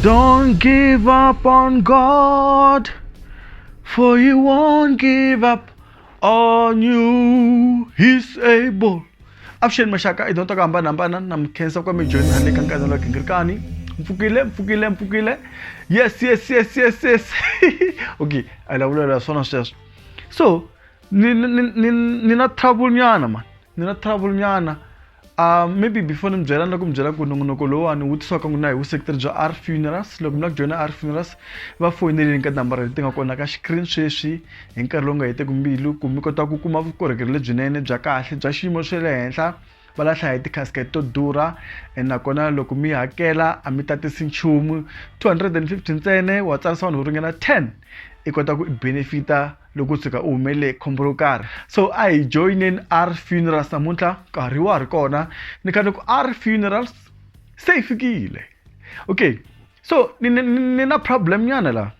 Don't give up on God, for He won't give up on you. He's able. Avuxeni maxaka i dyondzo to hambanahambana na mi khensa ku va mi joyina handle ka nkarhi lowa gingirikani. Mpfukile, mpfukile, mpfukile. Yes, yes, yes, yes, yes. Okay, a hi lavulela swona sweswo. So, ni ni ni ni na trouble nyana man. Ni na trouble nyana. Maybe before ni mi byela ni lava ku mi byela ku nongonoko lowuwani wu tisiwa ka n'wina hi vuseketeri bya R Funerals. Loko mi lava ku joyina R Funerals va foyineleni ka tinambara leti nga kona ka screen sweswi hi nkarhi lowu nga heteki mbilu ku mi kota ku kuma vukorhokeri lebyinene bya kahle bya xiyimo xa le henhla. Va lahla hi ti-casket to durha and nakona loko mi hakela a mi tatisi nchumu 250 ntsena wa tsarisa vanhu vo ringana 10 i kota ku benefit-a loko u tshuka u humelele khombo ro karhi. So a hi joyineni R Funerals namuntlha nkarhi wa ha ri kona ni kha ni ku R Funerals se yi fikile. Okay so ni ni ni na problem nyana la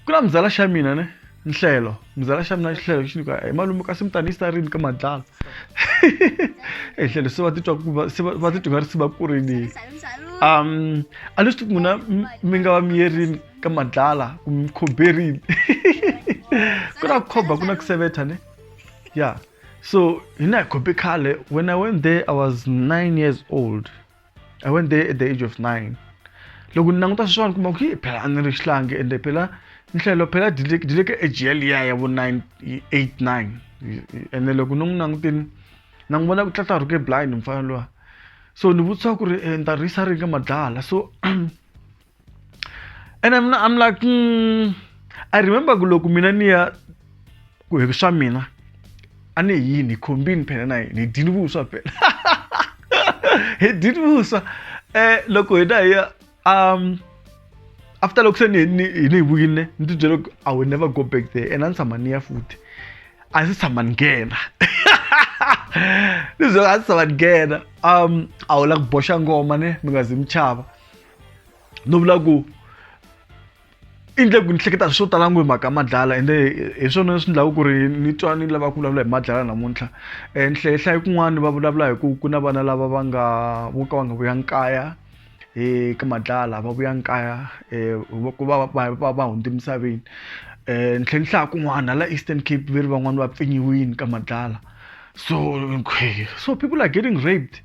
ku na muzala xa mina ne nhlelo muzala xa mina xihlelo xi ni ku hi malume kasi mi ta ni yisa rini ka madlala e nhlelo se va titwa ku va se va titwa nga ri se va kurini a ni swi tivi ku n'wina mi nga va miyerini ka madlala kumbe mi khoberini ku na ku khoba ku na ku sevetha ne ya so hina hi khobe khale when I went there I was 9 years old. I went there at the age of 9. Loko ni languta sweswiwani kuma ku yi phela a ni ri xihlangi ende phela nhlelo phela dyi le ka age yaliya ya vo 9 8 9 ene loko ni n'wi langutini na n'wi vona ku tlatlarhuke blind mfana luwa. So ni vutisa ku ri ni ta ri yisa rini ka madlala. So and I'm like, I remember ku loko mina ni ya ku hi swa mina a ni yini hi khombini phela na hina hi dyini vuswa phela hi dyini vuswa loko hina hi ya after loko se ni ni hi ni vuyile ni ti byela ku I will never go back there and a ni tshama ni ya futhi a ndzi tshama ni nghena ni byela a ndzi tshama ni nghena a wu la ku boxa ngoma ne mi nga zi mi chava no vula ku i ndle ku ni hleketa swo tala ngopfu hi mhaka madlala ende hi swona swi endlaka ku ri ni twa ni lava ku vulavula hi madlala namuntlha. Ni hlaya hlaye kun'wani va vulavula hi ku ku na vana lava va nga vo ka va nga vuyanga kaya ka madlala va vuyanga kaya ku va va va va hundze emisaveni. Ni tlhela ni hlaya kun'wana hala Eastern Cape ve ri van'wani va pfinyiwile ka madlala so so people are getting raped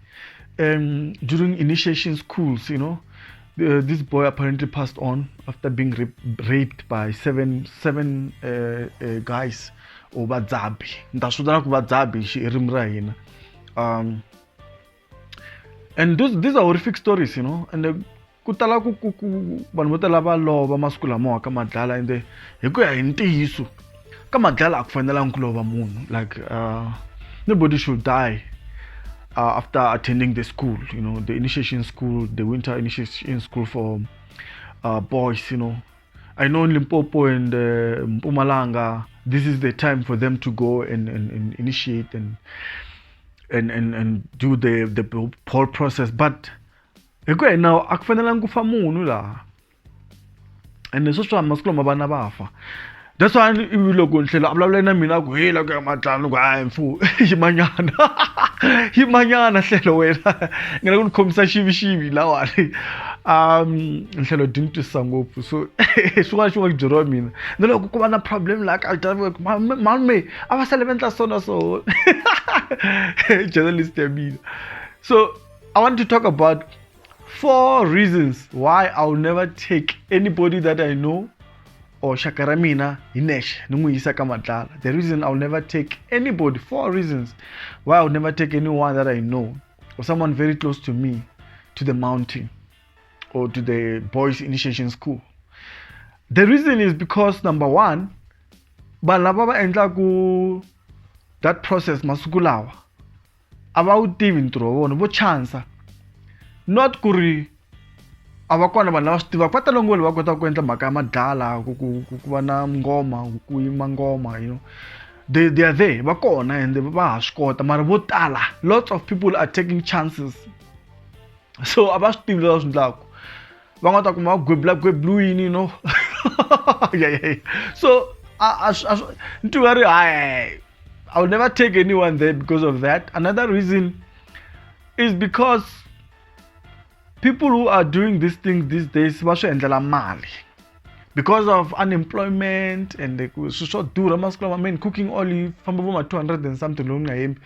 during initiation schools. This boy apparently passed on after being raped by seven guys or vadzabi. Ni ta swi vitana ku vadzabi hi ririmi ra hina. And these are horrific stories. And ku tala ku ku ku vanhu vo tala va lova masiku lamawa ka madlala ende hi ku ya hi ntiyiso ka madlala a ku fanelangi ku lova munhu like nobody should die after attending the school, the initiation school, the winter initiation school for boys. I know in Limpopo and Mpumalanga, this is the time for them to go and initiate and do the whole process. But hi ku ya hi nawu a ku fanelangi ku fa munhu laha ende sweswiwani masiku lama vana va fa. That's why loko nhlelo a vulavula na mina a ku hey la ku ya madlala ni ku hayi mfu yimanyana yimanyana nhlelo wena ni nga ku ni khomisa xivixivi lawani nhlelo dyi ni twisisa ngopfu so xin'wana xin'wana ku byeriwa mina na loko ku va na problem laha ka malume a va sale va endla so na so journalist ya mina. So I want to talk about four reasons why I will never take anybody that I know or xaka ra mina hi nexe ni n'wi yisa ka madlala. The reason I will never take anybody, four reasons why I will never take anyone that I know or someone very close to me to the mountain or to the boys initiation school. The reason is because number one, vanhu lava va endlaku that process masiku lawa a va wu tivi ntirho wa vona vo chansa not ku ri a va kona vanhu lava swi tivaka va tele ngopfu va kotaka ku endla mhaka ya madlala ku ku ku ku va na ngoma ku yima ngoma, they are there va kona and va ha swi kota mara vo tala lots of people are taking chances so a va swi tivi leswi va swi endlaku va nga ta kuma va gwebula gwebliwini. Yeah. So a a swi ni twa ri hayi I will never take anyone there because of that. Another reason is because People who are doing these things these days va swi endlela mali because of unemployment and swilo swa durha masiku lama. Man, cooking oil yi famba vo ma 200 and something, lowu nga hembi,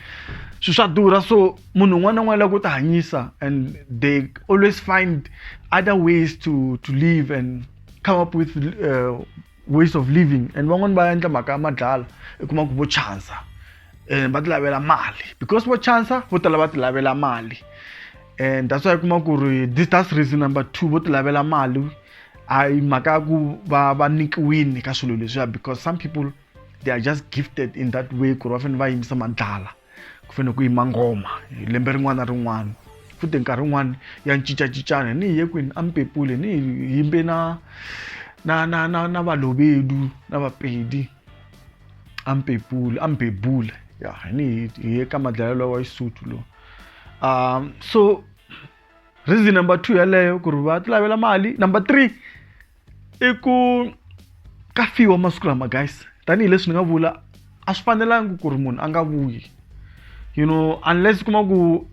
swilo swa durha. So munhu un'wana na un'wana lava ku ti hanyisa, and they always find other ways to live and come up with ways of living. And van'wani va endla mhaka ya madlala, i kuma ku vo chansa and va ti lavela mali, because vo chansa vo tala va ti lavela mali. And that's why i kuma ku ri this, that's reason number two, vo ti lavela mali. A hi mhaka ya ku va va nyikiwini ka swilo leswiya, because some people, they are just gifted in that way, ku ri va fanele va yimisa madlala, ku fanele ku yima ngoma hi lembe rin'wana na rin'wana. Futhi nkarhi wun'wani ya cincacincana. Ni hi ye kwini a Mpepule, ni hi yimbe na Valobedu na Vapedi a Mpepule, a Mbebule ya. Ni hi ye ka madlayelo wa Xisuthu lowu. So reason number two yaleyo, ku ri va ti lavela mali. Number three i ku ka fiwa masiku lama, guys. Tanihileswi ni nga vula, a swi fanelangi ku ri munhu a nga vuyi, unless kuma ku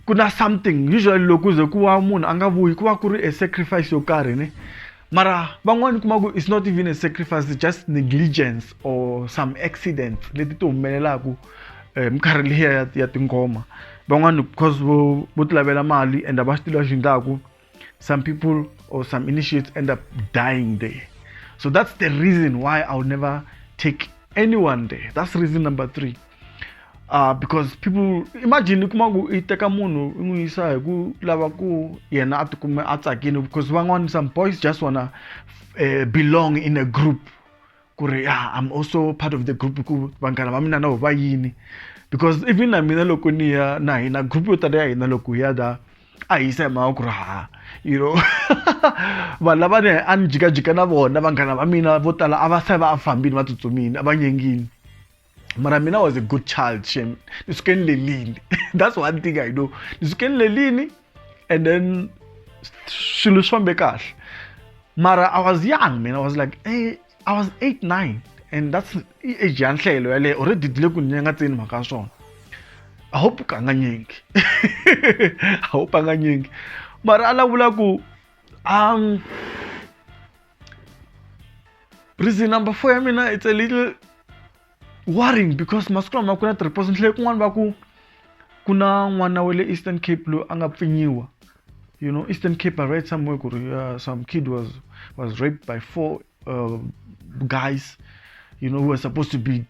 ku na something. Usually loko ku ze ku va munhu a nga vuyi, ku va ku ri a sacrifice yo karhi, ne? Mara van'wani kuma ku it's not even a sacrifice, it's just negligence or some accidents leti ti humelelaku minkarhi liya ya tingoma. Van'wani, because vo ti lavela mali and a va swi tivi leswi endlaku, some people or some initiates end up dying there. So that's the reason why I'll never take anyone there. That's reason number three. Because people, imagine, kuma ku i teka munhu i n'wi yisa hi ku lava ku yena a tikume a tsakile, because van'wani, some boys just wanna belong in a group, ku ri, yeah, I'm also part of the group, ku vanghana va mina na vo va yini. Because even na mina loko ni ya na hina group yo tala ya hina, loko hi ya da a hi yisa hi mhaka ku ri ha vanhu lava ni a ni jikajika na vona, vanghana va mina vo tala a va se va a fambini, va tsutsumini, a va nyengini. Mara mina was a good child, shem. Ni suke ni lelini. That's one thing I know, ni suke ni lelini and then swilo swi fambe kahle. Mara I was young, man. I was like, hey, I was 8 9, and that's i age ya nhlelo yaleyo. Already le ku nyangatseni mhaka ya swona. I hope ka nga nyengi, I hope a nga nyengi. Mara a la vula ku reason number four ya mina, it's a little worrying, because masiku lama ku na ti-reports ni hlaya kun'wana va ku ku na n'wana wa le Eastern Cape loyi a nga pfinyiwa. Eastern Cape, I read somewhere ku ri some kid was raped by four guys who were supposed to be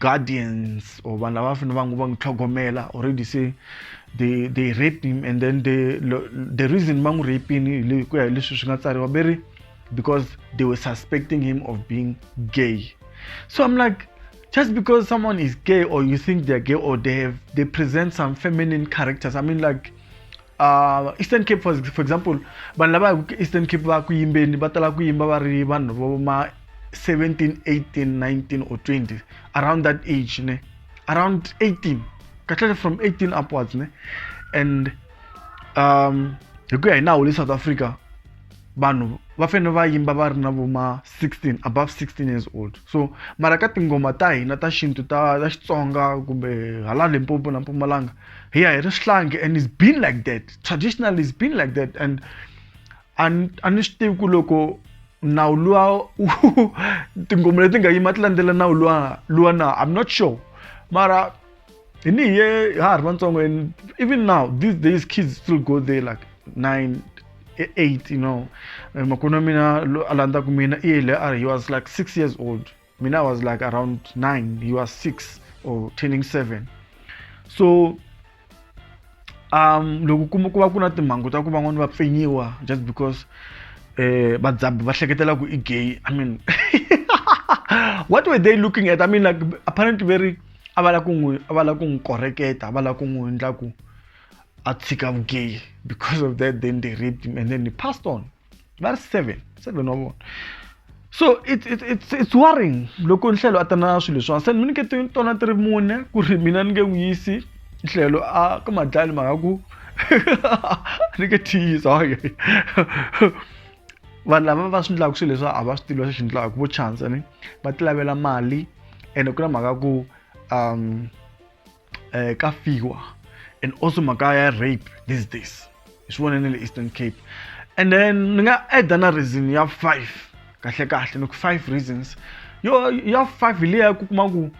guardians or vanhu lava fanele va n'wi va n'wi tlhogomela. Already say they raped him, and then the reason va n'wi rapini hi ku ya hi leswi swi nga tsariwa ve ri because they were suspecting him of being gay. So I'm like, just because someone is gay, or you think they're gay, or they present some feminine characters, I mean, like, Eastern Cape, for example, vanhu lava ku Eastern Cape va ku yimbeni, va tala ku yimba va ri vanhu vo ma 17, 18, 19 or 20, around that age, ne? Around 18 kahle, from 18 upwards, ne? And hi ku ya hi nawu le South Africa, vanhu va fanele va yimba va ri na vo ma 16, above 16 years old. So mara ka tinghoma ta hina ta xintu, ta Xitsonga kumbe hala Limpopo na Mpumalanga, hi ya hi ri swihlangi, and it's been like that traditionally, it's been like that. And a ni swi tivi ku loko nawu luwa, tinghoma leti nga yima ti landzela nawu luwa na, I'm not sure. Mara hi ni hi ye ha ha ri vatsongo, and even now, these days, kids still go there like 9, 8. Makwenu wa mina a landzaku mina i yele a he was like 6 years old. Mina I was like around 9, he was 6 or turning 7. So loko kuma ku va ku na timhangu ta ku van'wani va pfinyiwa just because vadzabi va hleketela ku i gay, I mean, what were they looking at? I mean, like, apparently very a va lava ku n'wi koreketa, a va lava ku n'wi endla ku a tshika vugay. Because of that, then they raped him and then he passed on. Va ri seven wa vona. So it's worrying loko Nhlelo a ta na swilo leswiwani. Se mi nyike tona ti ri mune ku ri mina ni nge n'wi yisi Nhlelo a ka madlali, mhaka ku ni nge tiyisa vanhu lava va swi endlaka swilo leswi a va swi tivi leswi swi endlaka, vo chance ni va ti lavela mali. Ene ku na mhaka ku ka fiwa. And also mhaka ya rape these days hi swi vone na le Eastern Cape. And then ni nga add na reason ya 5 kahle kahle ni ku 5 reasons yo ya 5 hi leya ku kuma ku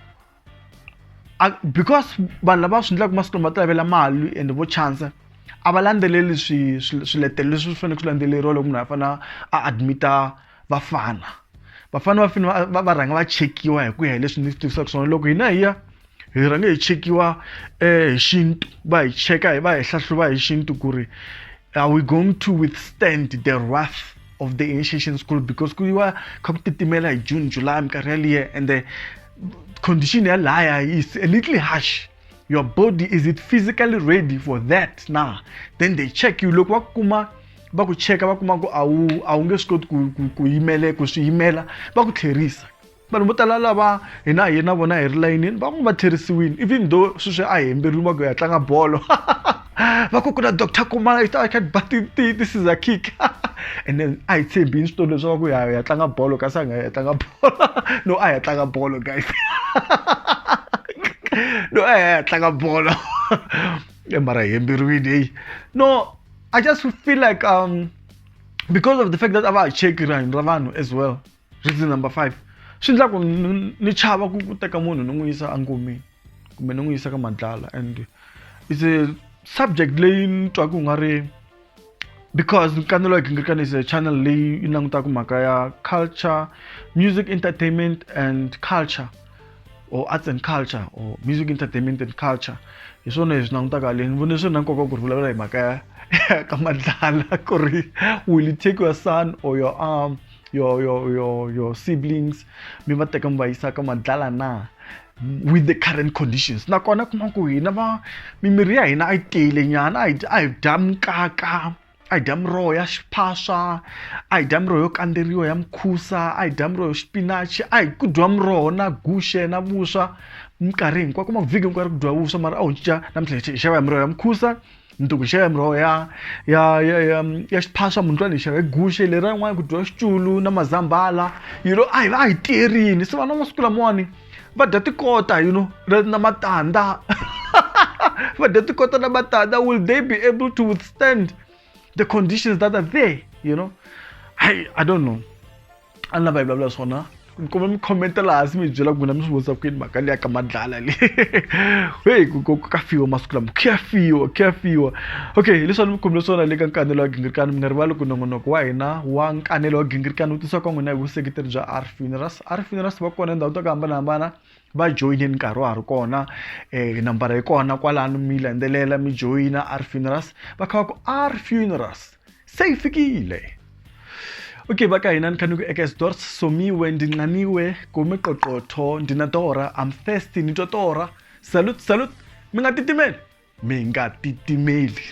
because vanhu lava swi endlaka masiku lama va ti lavela mali and vo chance a va landzeleli swiletelo leswi swi faneleke swi landzeleriwa loko munhu a fanele a admit-a vafana. Vafana va fanele va rhanga va chekiwa hi ku ya hi leswi ni swi tivisaka swona loko hina hi ya hi rhange hi chekiwa hi xintu va hi cheka va hi hlahluva hi xintu ku ri are we going to withstand the wrath of the initiation school because ku yiwa kha ku titimela hi June July minkarhi yaliya and the condition ya laya is a little harsh. Your body, is it physically ready for that na? Then they check you. Loko va kuma va ku cheka va kuma ku a wu a wu nge swi koti ku ku ku yimele ku swi yimela va ku tlherisa. Vanhu vo tala lava hina hi na vona hi ri layinini van'wana va tlherisiwile even though sweswi a hi hemberiwi va ku ya tlanga bolo va ku ku na doctor Khumalo yi ta va kha ba ti ti ti scissor kick and then a hi tshembini switori leswi va ku ya ya tlanga bolo kasi a nga ya tlanga bolo no a ya tlanga bolo guys no a ya tlanga bolo mara hi hemberiwile heyi no I just feel like because of the fact that a va ha cheki rihanyo ra vanhu as well. Reason number 5 swi endla ku ni chava ku teka munhu ni n'wi yisa engomeni kumbe ni n'wi yisa ka madlala and it's a subject leyi ni twaka ku nga ri because Nkanelo wa Gingirikani is a channel leyi yi langutaka mhaka ya culture, music, entertainment and culture or arts and culture or music, entertainment and culture. Hi swona hi swi langutaka le ni vone swi ri na nkoka ku ri vulavula hi mhaka ya ka madlala ku ri will you take your son or your arm your siblings mi va teka mi va yisa ka madlala na with the current conditions nakona kuma ku hina va mimiri ya hina a yi tiyile nyana a hi a hi dya mukaka a hi dya miroho ya xiphaswa a hi dya miroho yo kandzeriwa ya mukhusa a hi dya miroho ya xipinachi a hi ku dyiwa miroho na guxe na vuswa minkarhi hinkwayo kuma ku vhiki hinkwaro ku dyiwa vuswa mara a ho cinca namuntlha hi xava hi miroho ya mukhusa mundzuku hi xava miroho ya ya ya ya ya xiphaswa mundlwana hi xava guxe leriya rin'wana ku dyiwa xiculu na mazambhala you know a hi va a hi tiyerini se vana va masiku lamawani va dya tikota you know na matandza va dya tikota na matandza will they be able to withstand the conditions that are there you know I don't know a ni lava hi vulavula swona ni kombela mi comment-a laha hansi mi hi byela ku n'wina mi swi vonisa ku yini mhaka liya ka madlala leyi heyi ku ka fiwa masiku lama ku ya fiwa ku ya fiwa okay hi leswi a ni mi khomile swona le ka nkanelo wa gingirikani mi nga rivali ku nongonoko wa hina wa nkanelo wa gingirikani wu tisiwa ka n'wina hi vuseketeri bya R Funerals. R Funerals va kona endhawu ta ku hambanahambana va joyineni nkarhi wa ha ri kona nambara yi kona kwalano mi landzelela mi joyina R Funerals va kha va ku R Funerals se yi fikile. Okay va ka hina ni kha ni ku ekesdors somiwe ndinxaniwe kume qoqotho ndina torha I'm thirsty ni twa torha salute salute mi nga titimeli mi nga titimeli.